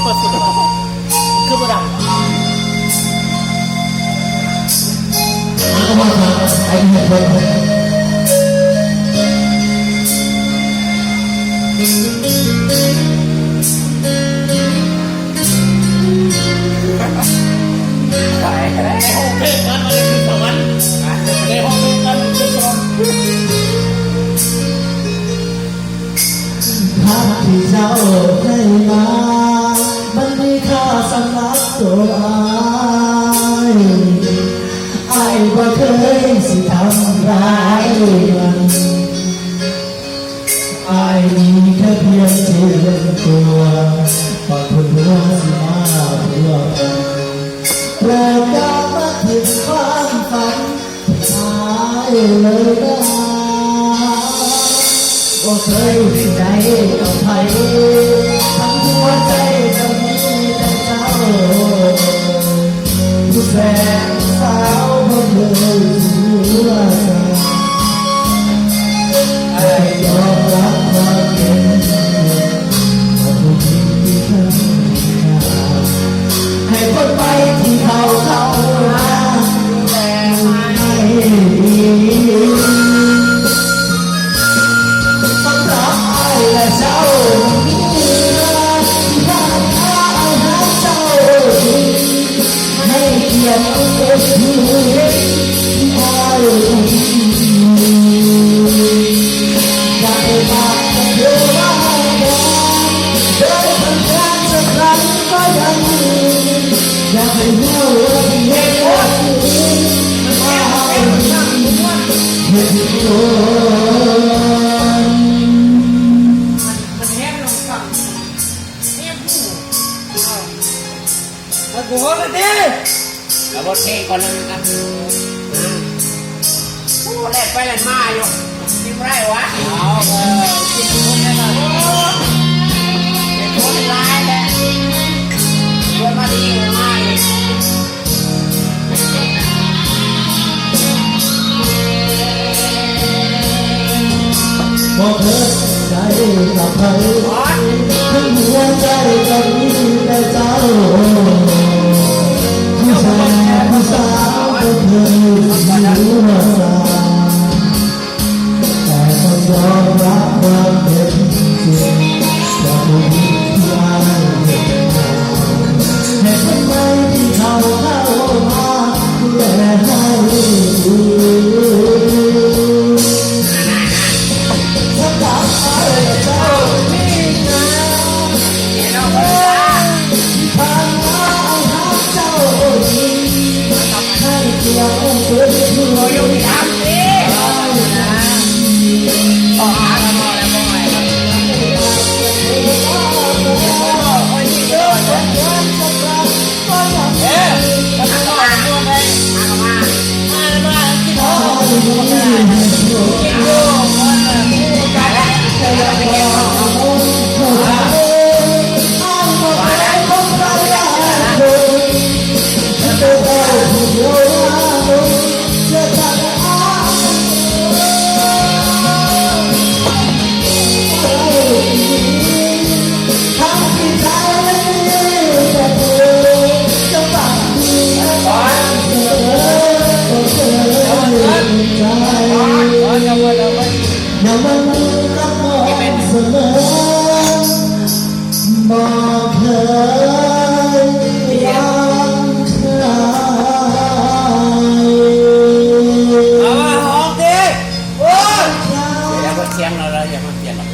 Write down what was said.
ຄືບໍ່ດັງ? ຮັກທີ່ເຈົ້າໃຫ້ມາ ມັນມີຄ່າສຳລັບໂຕອ້າຍ. ອ້າຍບໍ່ເຄີຍຊິທຳລາຍມັນ. ອ້າຍມີແຄ່ພຽງເຈີຕົວ ປາດຄົນຫົວຊິມາພົວພັນ ແລະກະມາຖິ້ມຄວາມຝັນ ອ້າຍເລີຍນາ ບໍ່ເຄີຍໄດ້ກັບໃຜ ທັງຫົວໃຈກໍມີແຕ່ເຈົ້າ ຜູ້ແສນສາວບໍ່ເລີຍຫົວໃຈ ອ້າຍຍອມຮັບຄວາມເປັນຈິງ ໃຫ້ຄົນໃໝ່ທີ່ເຂົ້າ ເຂົ້າມາໃຫ້ດີ. ສຳລັບອ້າຍແລະເຈົ້າ ທີ່ຜ່ານມາອ້າຍຮັກເຈົ້າ ໃຫ້ກຽດເປັນຜູ້ທີ່ອ້າຍ ຢາກໃຫ້ປາກເດີວ່າ ໂດຍເພິ່ນແທນສັກຄັ້ງກໍຍັງ ຢາກໃຫ້ຮູ້ວ່າທີ່ເຮັດ ເຮັດ ມັນແຮງນຳຟັງ ແຮງຮູ້ ເອົາ ແລ້ວກູຮ້ອງໄດ້ຕິ ແລ້ວບົດເພງກ່ອນນະ ໂອ້ ແລ່ນໄປແລ່ນມາຢູ່ ຊິບໍ່ໄດ້ຫວາ ເອົາ ເອີ ເປັນຄົນຫຼາຍແລ້ວ ເປັນຄົນຫຼາຍແລ້ວ ຊວນມາດີມາອີກ. ບໍ່ເຄີຍໄດ້ກັບໃຜ ທັງຫົວໃຈກໍມີແຕ່ເຈົ້າ ຜູ້ຊາຍຜູ້ສາວບໍ່ເຄີຍຮູ້ວ່າ ແຕ່ຕ້ອງຍອມຮັບຄວາມເປັນຈິງ ຈາກຜູ້ທີ່ອ້າຍເຮັດມາ ໃຫ້ຄົນໃໝ່ທີ່ເຂົ້າ ເຂົ້າມາດູແລໃຫ້ດີ. ສຳລັບອ້າຍແລະເຈົ້າ ທີ່ຜ່ານມາອ້າຍຮັກເຈົ້າດີ. ເອົາມາຮ້ອງຕິ ໂອ້ຍ ດຽວເພິ່ນສຽງແລ້ວ ດຽວເພິ່ນສຽງແລ້ວ.